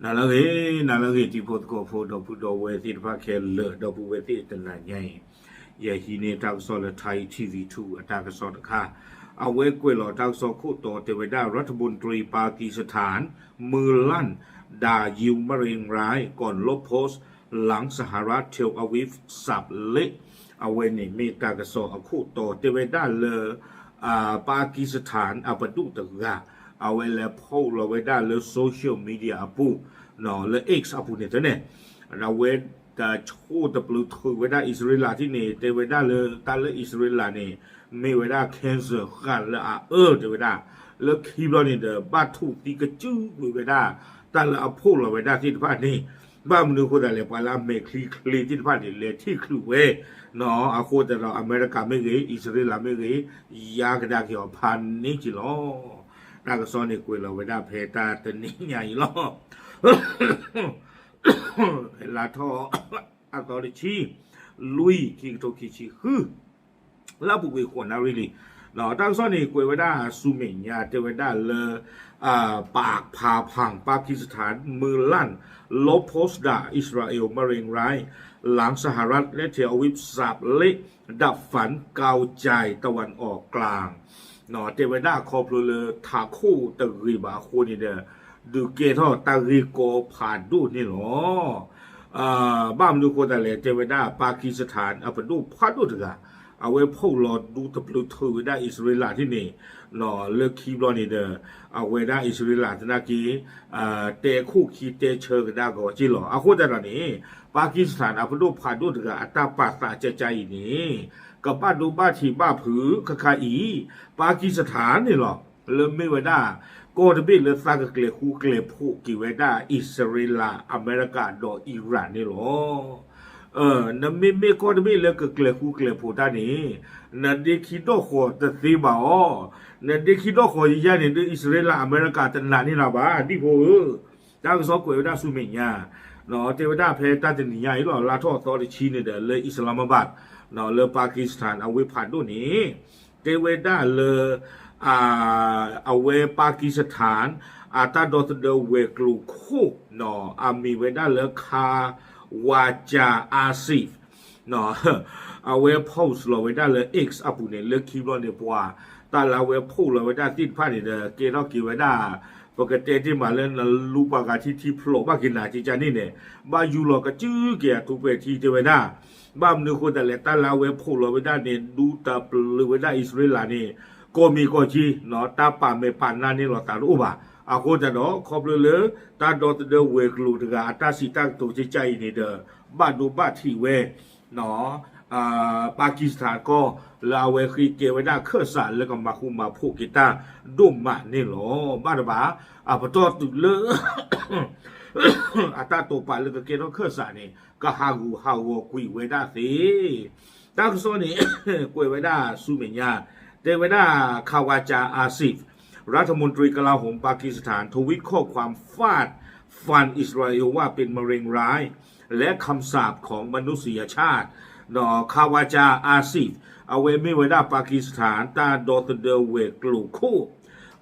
နၤလၢအဂ့ၤ, နၤလၢအဂ့ၤ တံၤဖိသကိးဖိ ဒီပုၢ်ဒီဝဲၢ်သ့ၣ်တဖၣ်ခဲလၢာ်, ဒီပုၢ်ဝဲၢ်သ့ၣ်တနၤညါအံၤ, ယဟံးန့ၢ်တၢ်ကစီၣ်လၢ Thai TV two အတၢ်ကစီၣ်တခါ, အဝဲကွဲးလီၤတၢ်ကစီၣ်ခိၣ်တီတဲဝဲဒၣ် รัฐมนตรีปากีสถาน มือลั่น ด่ายิวมะเร็งร้าย ก่อนลบโพสต์ หลังสหรัฐ Tel Aviv สับเละ အဝဲန့ၣ်မ့ၢ်တၢ်ကစီၣ်အခိၣ်တီတဲဝဲဒၣ်လၢ ပၣ်ကံစထၣ်အပဒိၣ်တဂၤ အဝဲလဲၤ post လီၤဝဲဒၣ်လၢ social media အပူၤ, လၢ X အပူၤန့ၣ်တဲန့ၣ်, အဝဲတၢ်ဆိၣ်တပျုာ်ထုးဝဲဒၣ်အံၣ်စရ့လးထံၣ်န့ၣ် တဲဝဲဒၣ်လၢတၢ်လၢအံၣ်စရ့လးန့ၣ် မ့ၢ်ဝဲဒၣ် cancer ဃာ်လၢအအၢတဲဝဲဒၣ်, လၢခံဘျီန့ၣ်ဒီး ဘၣ်ထူၣ်သံကစုကွံာ်ဝဲဒၣ် တၢ်လၢအ post လီၤဝဲဒၣ်သ့ၣ်တဖၣ်န့ၣ်, ဘၣ်မနုၤအဃိသတးလဲၣ် ပှၤလၢအမဲာ်ချံချ့သ့ၣ်တဖၣ်န့ၣ် လဲၤထံၣ်ချုးဝဲ, အဃိသတးဒီး အမဲရကၤမ့ၢ်ဂ့ၤ အံၣ်စရ့လးမ့ၢ်ဂ့ၤ ယါကဒါက့ၤအီၤဖးန့ၢ်က့ၤလီၤ. တၢ်ကစီၣ်န့ၣ်ကွဲးလီၤဝဲဒၣ်ဖဲတၢ်တနံၤညါအံၤလီၤ. လါထီၣ်အသီတဆံ, လွံၢ် ခံကထိခံဆံဃု လၢအပူၤကွံာ်ဃိးနၣ်ရံၣ်လံ. တၢ်ကစီၣ်န့ၣ်ကွဲးဝဲဒၣ်ဆူမဲာ်ညါတဲဝဲဒၣ်လၢ ปากพาพัง ปากีสถาน มือลั่น ลบโพสต์ด่าอิสราเอล มะเร็งร้าย หลังสหรัฐ และ Tel Aviv สับเละ ดับฝันก้าวไกล ตะวันออกกลาง တဲဝဲဒၣ်ခီဖျိလၢထးခိၣ်တဂ့ၤဘၣ်အဃိန့ၣ်ဒီး ဒုးကဲထီၣ်တၢ်ဂ့ၢ်ကီဖးဒိၣ်န့ၣ်လီၤ. ဘၣ်မနုၤအဃိသတးလဲၣ် တဲဝဲဒၣ် ပၣ်ကံစထၣ်အပဒိၣ်ဖးဒိၣ်တဂၤ အဝဲ post လီၤဒူတပျုာ်ထုးဝဲဒၣ်အံၣ်စရ့လးထံၣ်န့ၣ်, လၢခံဘျီန့ၣ်ဒီး အဝဲဒၣ်အံၣ်စရ့လးသနာ်က့ တဲခိၣ်ခံတဲဆၢကဒါက့ၤအီၤက့လီၤ. အဃိသတးဒီးန့ၣ် ပၣ်ကံစထၣ်အပဒိၣ်ဖးဒိၣ်တဂၤ အတၢ်ပာ်သးကကါအံၤန့ၣ် ကဘၣ်ဒိဘၣ်ထံးဘၣ်ဖုးခါခါအံၤ ပၣ်ကံစထၣ်န့ၣ်လီၤ. လၢမ့ၢ်ဝဲဒၣ် ကီၢ်တဘ့ၣ်လၢသးကကျဲၤဃူကျဲၤဖိးက့ၤဝဲဒၣ်အံၣ်စရ့လး အမဲရကၤဒီးအံရၣ်န့ၣ်လီၤ. နမ့မ့ၢ်ကီၢ်တဘ့ၣ်လၢကကျဲၤဃူကျဲၤဖိးတၢ်န့ၣ် နဒ့ခံဒီၣ်ဃီၤတသ့ဘၣ်အီၤ, နဒ့ခံဒီၣ်ဃီၤယယါန့ၣ် ဒ်အံၣ်စရ့လးအမဲရကၤတနာ်န့ၢ်နၤဘၣ် ဒံၣ်ဖိဧၢ. တၢ်ကစီၣ်ကွဲးဝဲဒၣ်ဆူမဲာ်ညါ တဲဝဲဒၣ်ဖဲတၢ်တနံၤညါအံၤလီၤ လါထီၣ်အသီတဆံန့ၣ်ဒီး လၢ Islamabad လၢပၣ်ကံစထၣ်အဝ့ၢ်ဖးဒိၣ်န့ၣ် တဲဝဲဒၣ်လၢ အဝဲပၣ်ကံစထၣ် အတၢ်ဒီသဒၢဝဲၤကျိၤခိၣ် အမံၤဝဲဒၣ်လၢ Khawaja Asif အဝဲ post လီၤဝဲဒၣ်လၢ X အပူၤန့ၣ် လၢခံဘျီန့ၣ်ပှၤ တၢ်လၢအဝဲ post လီၤဝဲဒၣ်သ့ၣ်တဖၣ်န့ၣ်ဒီး ကဲထီၣ်က့ၤဝဲဒၣ် ပကတဲတ့ၢ်မးလၢနလူပှၤဂၤထံထံဖျိးဘၣ်က့ၤနၤကကန့ၣ်န့ၣ် ဘၣ်ယူၤလီၤကစုက့ၤအထူးပဲာ်ထံတဲဝဲဒၣ်, ဘၣ်မနုၤအဃိသတးလဲၣ် တၢ်လၢအဝဲ post လီၤဝဲဒၣ်န့ၣ် ဒူတပျုာ်ဝဲဒၣ်အံၣ်စရ့လးန့ၣ် ကိးမံၤကိးက့ တၢ်ပာ်မဲာ်ပာ်နါန့ၢ်လိာ်သးတအိၣ်ဘၣ်. အဃိသတးဒီး ခီဖျိလၢ တၢ်ဒီသဒၢဝဲၤကျိၤတဂၤအတၢ်စံးတၢ်ကတိၤကကအံၤန့ၣ်ဒီး ဘၣ်ဒိဘၣ်ထံးဝဲ ပၣ်ကံစထၣ်ကီၢ် လၢအဝဲဃ့ကဲဝဲဒၣ်ခၢၣ်စးလၢကမၤဃူမၤဖိးက့ၤတၢ်ဒိၣ်မးန့ၣ်လီၤ. ဘၣ်တဘၣ် အပတီၢ်တုၤလၢ အတၢ်တိာ်ပာ်လၢကကဲထီၣ်ခၢၣ်စးန့ၣ် ကဟးဂူာ်ဟးဂီၤကွံာ်ဝဲဒၣ်သ့. တၢ်ကစီၣ်န့ၣ် ကွဲးဝဲဒၣ်ဆူမဲာ်ညါ တဲဝဲဒၣ် Khawaja Asif รัฐมนตรีกลาโหมปากีสถาน ทวีตข้อความฟาดฟัน อิสราเอล ว่าเป็นมะเร็งร้าย และคำสาปของมนุษยชาติ ဒီး Khawaja Asif အဝဲမ့ၢ်ဝဲဒၣ် ပၣ်ကံစထၣ် တၢ်ဒီသဒၢဝဲၤကျိၤခိၣ်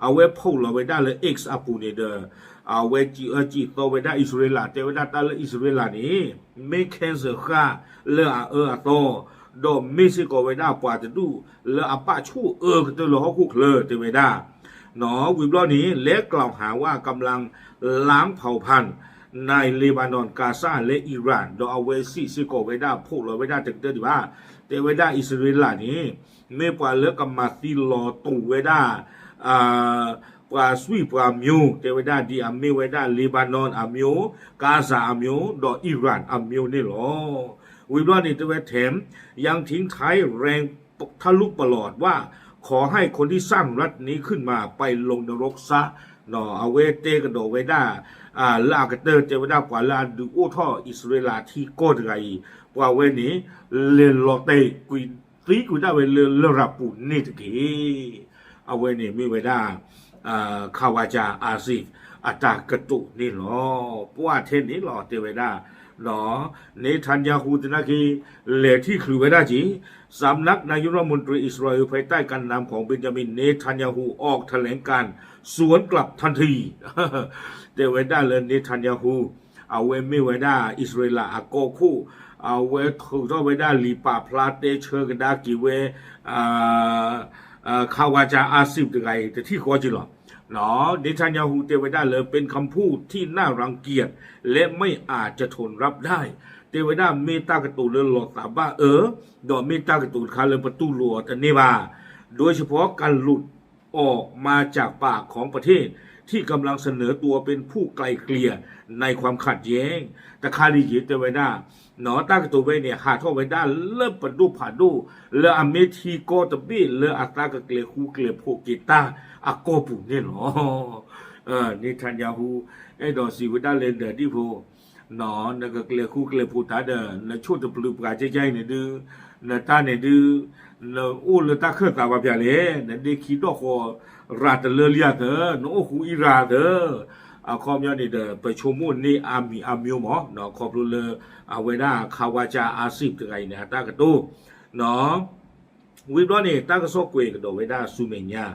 အဝဲ post လီၤဝဲဒၣ်လၢ X အပူၤန့ၣ်ဒီး အဝဲစံးအၢစံးသီဝဲဒၣ်အံၣ်စရ့လး တဲဝဲဒၣ်တၢ်လၢအံၣ်စရ့လးန့ၣ် မ့ၢ် cancer ဃာ်လၢအအၢအသီ ဒီးမ့ၢ်စ့ၢ်ကီးဝဲဒၣ်ပှၤတဒူၣ်လၢအပာ်ဆိၣ်အၢကတၢၢ်လၢဟီၣ်ခိၣ်ချၢတဲဝဲဒၣ် ဝံၤဘျီန့ၣ် และกล่าวหาว่ากำลังล้างเผ่าพันธุ์ในเลบานอน กาซา และอิหร่าน ဒီးအဝဲစံးစ့ၢ်ကီးဝဲဒၣ် post လီၤဝဲဒၣ်တကတၢၢ်ဒံးဘၣ် တဲဝဲဒၣ်အံၣ်စရ့လးန့ၣ် မ့ၢ်ပှၤလၢကမၤသံလီၤတိာ်ဝဲဒၣ် ပှၤစွံၣ်ပှၤမျိုး တဲဝဲဒၣ်ဒ်အမ့ၢ်ဝဲဒၣ် Lebanon အမျိုး Gaza အမျိုး ဒီး Iran အမျိုးန့ၣ်လီၤ. ဝံၤဘျီန့ၣ်တဲဝဲ แถมยังทิ้งท้ายแรงทะลุปลอดว่า ขอให้คนที่สร้างรัฐนี้ขึ้นมาไปลงนรกซะ အဝဲတဲကဒီးဝဲဒၣ် လၢအကတၢၢ်တဲဝဲဒၣ် ပှၤလၢအဒုးအိၣ်ထီၣ်အံၣ်စရ့လးထံကီၢ်တဂၤအံၤ ပှၤဝဲန့ၣ် လဲၤလီၤတဲာ်ကွံာ်သံကွံာ်ဒၣ်ဝဲလၢလရာ်ပူၤန့ၣ်တက့ၢ်. အဝဲန့ၣ်မ့ၢ်ဝဲဒၣ် Khawaja Asif အတၢ်ကတိၤန့ၣ်လီၤ. ပှၤထဲန့ၣ်လီၤ တဲဝဲဒၣ် เนทันยาฮู သနာ်က့ လဲၤထံၣ်ချုးဝဲဒၣ်က့ၤ สำนักนายกรัฐมนตรีอิสราเอลภายใต้การนำของเบนจามิน เนทันยาฮู ออกแถลงการณ์สวนกลับทันที တဲဝဲဒၣ်လၢ เนทันยาฮู အဝဲမ့ၢ်ဝဲဒၣ်အံၣ်စရ့လးအကီၢ်ခိၣ် အဝဲထုးထီၣ်ဝဲဒၣ်လံာ်ပာ်ဖျါတဲဆၢကဒါက့ၤဝဲ คาวาจาอาซีฟ တဂၤအံၤ တထံၣ်ဃီက့ၤလီၤ. เนทันยาฮู တဲဝဲဒၣ်လၢ เป็นคำพูดที่น่ารังเกียจ และไม่อาจจะทนรับได้ တဲဝဲဒၣ်မ့ၢ်တၢ်ကတိၤလၢလီၤသးဘၣ်အၢ ဒီးမ့ၢ်တၢ်ကတိၤတခါလၢပတူၢ်လိာ်အီၤတန့ၢ်ဘၣ် โดยเฉพาะการหลุดออกมาจากปากของประเทศที่กำลังเสนอตัวเป็นผู้ไกล่เกลี่ยในความขัดแย้ง တခါဒံးယံၤတဲဝဲဒၣ် တၢ်ကတိၤဝဲန့ၣ် ဟးထီၣ်ဝဲဒၣ်လၢပဒိၣ်ဖးဒိၣ် လၢအမ့ၢ်ထံကီၢ်တဘ့ၣ်လၢအသးကကျဲၤဃူကျဲၤဖိးက့ၤတၢ်အကီၢ်ပူၤန့ၣ်လီၤ. เนทันยาฮู အဲၣ်ဒိးစံးဝဲဒၣ်လၢ နဒံၣ်ဖိ နကကျဲၤဃူကျဲၤဖိးတၢ်ဒီး နဆိၣ်တပျုးပှၤကဲကဲအံၤန့ၣ်ဒုး နတၢ်န့ၣ်ဒုး နအိၣ်လၢတၢ်ခၢၣ်သးဘၣ်ဖျါလဲၣ်, နဒ့ခံဒီၣ်ဃီၤရၤတလၢလံအသၢ, နအိၣ်ဃူအံရၤသၢ, အခီပညီန့ၣ်ဒီး ပဆိကမိၣ်န့ၢ်အါမံၤအါမံၤမး ခီဖျိလၢ အဝဲဒၣ် คาวาจาอาซีฟ တဂၤအံၤန့ၣ် အတၢ်ကတိၤ ဝံၤဘျီန့ၣ် တၢ်ကစီၣ်ကွဲးကဒီးဝဲဒၣ်ဆူမဲာ်ညါ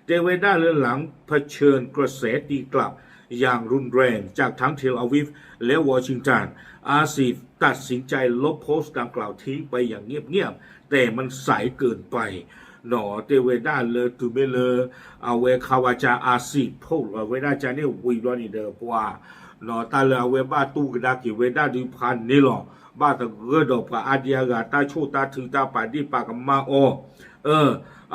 တဲဝဲဒၣ်လၢ หลังเผชิญกระแสตีกลับอย่างรุนแรงจากทั้งเทลอาวีฟและวอชิงตัน อาซีฟตัดสินใจลบโพสต์ดังกล่าวทิ้งไปอย่างเงียบๆ แต่มันสายเกินไป တဲဝဲဒၣ်လၢတုၤမ့ၢ်လၢ အဝဲ คาวาจาอาซีฟ ဖီၣ်လီၤဝဲဒၣ်ကန့ၣ်ဝံၤဘျီန့ၣ်ဒီးပှၤ တၢ်လၢအဝဲဘၣ်တူၢ်ကဒါက့ၤဝဲဒၣ်ဒုးဖးန့ၣ်လီၤ. ဘၣ်သဂၢၢ်ဒီးပှၤအါဒံအါဂၤ တၢ်ဆိၣ်တၢ်ထုတၢ်ပာ်ဒ့ၣ်ပာ်ကမၣ်အီၤ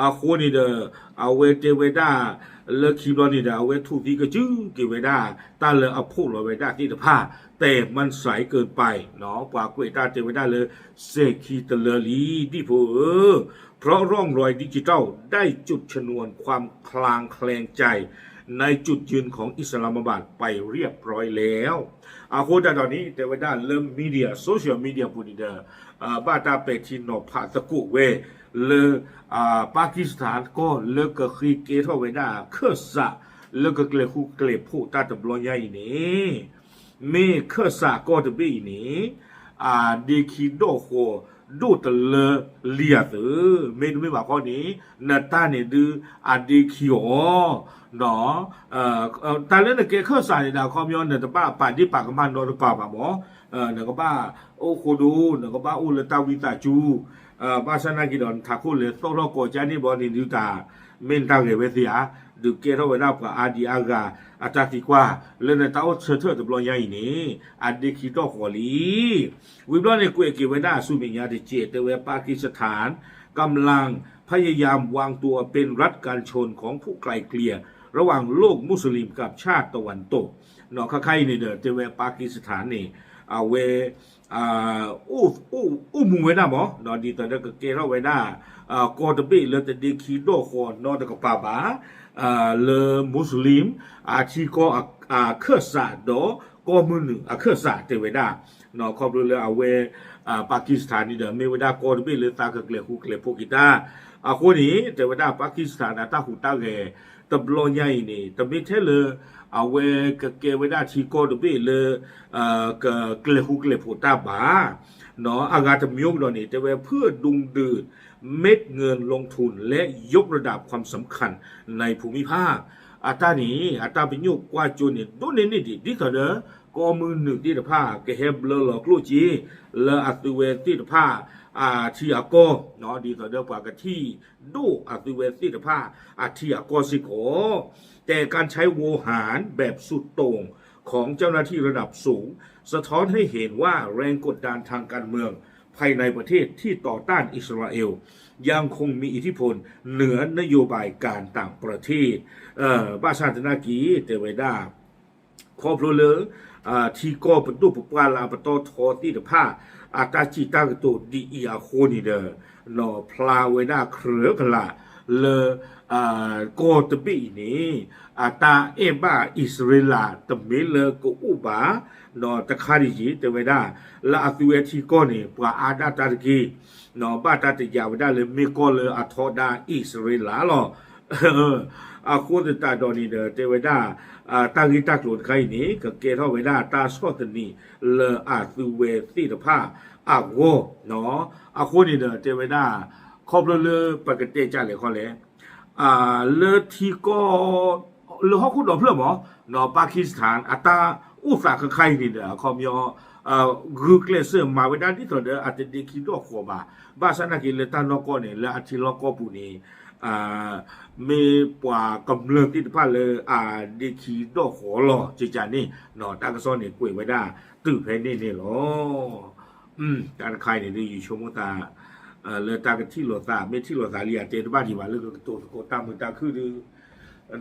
အဃိန့ၣ်ဒီး အဝဲတဲဝဲဒၣ် လၢခံဘျီန့ၣ်ဒီး အဝဲထူၣ်သံကစုက့ၤဝဲဒၣ် တၢ်လၢအဖီၣ်လီၤဝဲဒၣ်သ့ၣ်တဖၣ် แต่มันสายเกินไป ပှၤကွဲးတၢ်တဲဝဲဒၣ်လၢ စဲၤခံတလၢလံ ဒံၣ်ဖိဧၢ เพราะร่องรอยดิจิทัลได้จุดชนวนความคลางแคลงใจ ในจุดยืนของอิสลามอะบาดไปเรียบร้อยแล้ว အဃိသတးဒီးန့ၣ် တဲဝဲဒၣ်လၢ media social media ပူၤန့ၣ်ဒီး ဘၣ်တၢ်ပဲာ်ထံနီၤဖးသကိးဝဲ လၢ ပါကစ္စတန်ကီၢ်လၢကဃ့ကဲထီၣ်ဝဲဒၣ်ခၢၣ်စး လၢကကျဲၤဃူကျဲၤဖိးတၢ်တဘျီညါအံၤန့ၣ် မ့ၢ်ခၢၣ်စးကီၢ်တဘ့ၣ်အံၤန့ၣ် အဒ့ခံဒီၣ်ဃီၤဒိၣ်တလၢလံအသၢ, မ့တမ့ၢ်ဘၣ်ခီန့ၣ် နတၢ်န့ၣ်ဒုးအဒ့ခံအီၤ တၢ်လၢနကဲခၢၣ်စးန့ၣ်ဒီး အခီပညီ နတဘၣ်ပာ်ဒ့ၣ်ပာ်ကမၣ်နီတပၤဘၣ်မး, နကဘၣ်အိၣ်ဃိဒိၣ် နကဘၣ်အိၣ်လၢတၢ်ဝံသးစူၤ, ဘၣ်ဆၣ်နာ်က့ဒီး နထးခိၣ်လဲၤသီၣ်ထီၣ်ကိးကါန့ၣ်ဘျီန့ၣ်ဒုးတၢ် မ့ၢ်နတၢ်ဂဲၤဝဲသ့ဧါ, ဒုးကဲထီၣ်ဝဲဒၣ်ပှၤအါဒံအါဂၤအတၢ်သံကွၢ် လၢနတၢ်အိၣ်ဆၢထၢၣ်တဘျီညါအံၤန့ၣ် အဒ့ခံဒီၣ်ဃီၤလံ ဝံၤဘျီန့ၣ် ကွဲးက့ၤဝဲဒၣ်ဆူမဲာ်ညါတက့ၢ် တဲဝဲ ปากีสถานกำลังพยายามวางตัวเป็นรัฐกันชนของผู้ไกล่เกลี่ยระหว่างโลกมุสลิมกับชาติตะวันตก ခါခါအံၤန့ၣ်ဒီး တဲဝဲ ပါကစ္စတန်န့ၣ် အဝဲ အိၣ်မူဝဲဒၣ်မး ဒ်သိးဒီးကကဲထီၣ်ဝဲဒၣ် ကီၢ်တဘ့ၣ်လၢတဒ့ခံဒီၣ်ဃီၤနီတကပၤဘၣ် လၢ Muslim အထံကီၢ်အခၢၣ်စးဒီး ကီၢ်မုၢ်နုာ်အခၢၣ်စးတဲဝဲဒၣ် ခီဖျိလၢအဝဲ ပါကစ္စတန်န့ၣ်ဒီး မ့ၢ်ဝဲဒၣ်ကီၢ်တဘ့ၣ်လၢသးကကျဲၤဃူကျဲၤဖိးက့ၤတၢ် အဃိန့ၣ် တဲဝဲဒၣ် ပါကစ္စတန်အတၢ်ဟူးတၢ်ဂဲၤတဘျီညါအံၤန့ၣ် တမ့ၢ်ထဲလၢ အဝဲကကဲဝဲဒၣ်ထံကီၢ်တဘ့ၣ်လၢ ကကျဲၤဃူကျဲၤဖိးတၢ်ဘၣ် အဂၤတမျိုးကဒီးန့ၣ် တဲဝဲ เพื่อดึงดูด เม็ดเงินลงทุนและยกระดับความสำคัญในภูมิภาค အတၢ်န့ၣ် အတၢ်ပညိၣ်ကွၢ်ကၠိန့ၣ် ဒိၣ်န့ၢ်န့ၢ်ဒံး ဒ်သိးဒီး ကီၢ်မုၢ်နုာ်သ့ၣ်တဖၣ် ကဟဲဘျၢလီၤကျိၣ်စ့ လၢအသုဝဲသ့ၣ်တဖၣ် အထံအကီၢ် ဒ်သိးဒီးပှၤကထံၣ်ဒိၣ်အသုဝဲသ့ၣ်တဖၣ် အထံအကီၢ်စ့ၢ်ကီး แต่การใช้โวหารแบบสุดโต่งของเจ้าหน้าที่ระดับสูงสะท้อนให้เห็นว่าแรงกดดันทางการเมืองภายในประเทศที่ต่อต้านอิสราเอลยังคงมีอิทธิพลเหนือนโยบายการต่างประเทศ ဘၣ်ဆၣ်သနာ်က့ တဲဝဲဒၣ် ခီဖျိလၢ ထံကီၢ်ပဒိၣ်ပပှၢ်လၢအပတီၢ်ထီသ့ၣ်တဖၣ် အတၢ်စံးတၢ်ကတိၤဒ်အံၤအဃိန့ၣ်ဒီး ဖျါဝဲဒၣ်ကြၢးကလာ်လၢ ကီၢ်တဘ့ၣ်အံၤန့ၣ် အတၢ်အဲၣ်ဘၣ်အံၣ်စရ့လးတမ့ၢ်လၢကအိၣ်ဘၣ် တခါဒံးယံၤ တဲဝဲဒၣ် လၢအသုဝဲထံကီၢ်န့ၣ် ပှၤအါဒၣ်တၢ်တက့ၢ် ဘၣ်တၢ်တယာ်ဝဲဒၣ်လၢမ့ၢ်ကီၢ်လၢအထီဒါအံၣ်စရ့လးလီၤ အဃိသတးဒီးန့ၣ်ဒီး တဲဝဲဒၣ် တၢ်ဂ့ၢ်တၢ်ကျိၤတခါအံၤန့ၣ် ကကဲထီၣ်ဝဲဒၣ်တၢ်ဆီၣ်သနံးလၢအသုဝဲသ့ၣ်တဖၣ်အဂီၢ်, အဃိန့ၣ်ဒီး တဲဝဲဒၣ် ခီဖျိလၢပကတဲကလဲာ်ခီလဲၣ် လၢထံကီၢ် လၢဟီၣ်ခိၣ်ဒီဖျၢၣ်မး, နီၢ် Pakistan အတၢ်အိၣ်သးခဲခါအံၤန့ၣ်ဒီး အခီပညီ ဂုာ်ကျဲးစၢးမၤဝဲဒၣ်ဒ်သိးဒီး အတဒ့ခံဒီၣ်ဃီၤဘၣ်. ဘၣ်ဆၣ်သနာ်က့လၢတၢ်နီၢ်ကီၢ်န့ၣ် လၢအထံလီၢ်ကီၢ်ပူၤန့ၣ် မ့ၢ်ပှၤကမျၢၢ်သ့ၣ်တဖၣ်လၢအဒ့ခံဒီၣ်ဃီၤလီၤ ကကန့ၣ် တၢ်ကစီၣ်န့ၣ် ကွဲးဝဲဒၣ်တုၤဖဲန့ၣ်န့ၣ်လီၤ. တၢ်တခါအံၤန့ၣ်ဒုး ယဆိကမိၣ်သး လၢတၢ်ကထံၣ်လိာ်သး မ့ၢ်ထံၣ်လိာ်သးလံ အတဲတဘၣ်ဒံးဘၣ် လၢကကတိၤသကိးတၢ်မုာ်တၢ်ခုၣ်ဒုး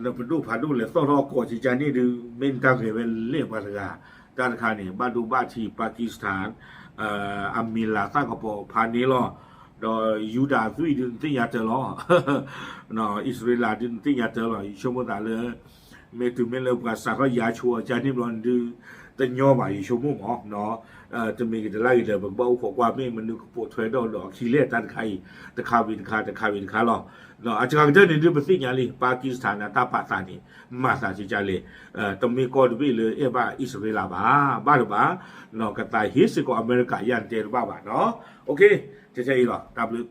နပဒိၣ်ဖးဒိၣ်လဲၤသီၣ်ထီၣ်ကီးကကန့ၣ်ဒုး မ့ၢ်နတၢ်ဂဲၤဝဲလဲၣ်ပှၤတဂၤ. တၢ်တခါန့ၣ် ဘၣ်ဒိဘၣ်ထံး Pakistan အမံၤလၤသၣ်ကပီၤဖးန့ၣ်လီၤ. ဒီးယူဒၤအသွံၣ်ဒုးနသ့ၣ်ညါတၢ်လီၤ အံၣ်စရ့လးဒုးနသ့ၣ်ညါတၢ်လီၤ. ယဆိကမိၣ်သးလၢ မ့ၢ်တုၤမ့ၢ်လၢပှၤစးထီၣ်ယါဆိအကန့ၣ်ဘျီန့ၣ်ဒုး တညီဘၣ် ယဆိကမိၣ်မး. တမံၤဂ့ၤတလါဂ့ၤဒီး ပကဘၣ်အိၣ်ခိးကွၢ်မ့ၢ်မနုၤကပိာ်ထွဲဒီးဒီးအခံလဲၣ် တၢ်တခါအံၤ တခါဝံၤတခါ တခါဝံၤတခါလီၤ. အစှၤကတၢၢ်န့ၣ်ဒုး ပသ့ၣ်ညါလံ Pakistan န့ၣ် တၢ်ပာ်သးန့ၣ် မၤသးကကလဲၣ် တမ့ၢ်ကီၢ်တဘ့ၣ်လၢအဲၣ်ဘၣ်အံၣ်စရ့လးဘၣ် ဘၣ်တဘၣ် ကသးဟ့စ့ၢ်ကီးအမဲရကၤယါနတဲတဘၣ်ဘၣ်နီၤ. ထဲအံၤလီၤ တၢ်ဘျုး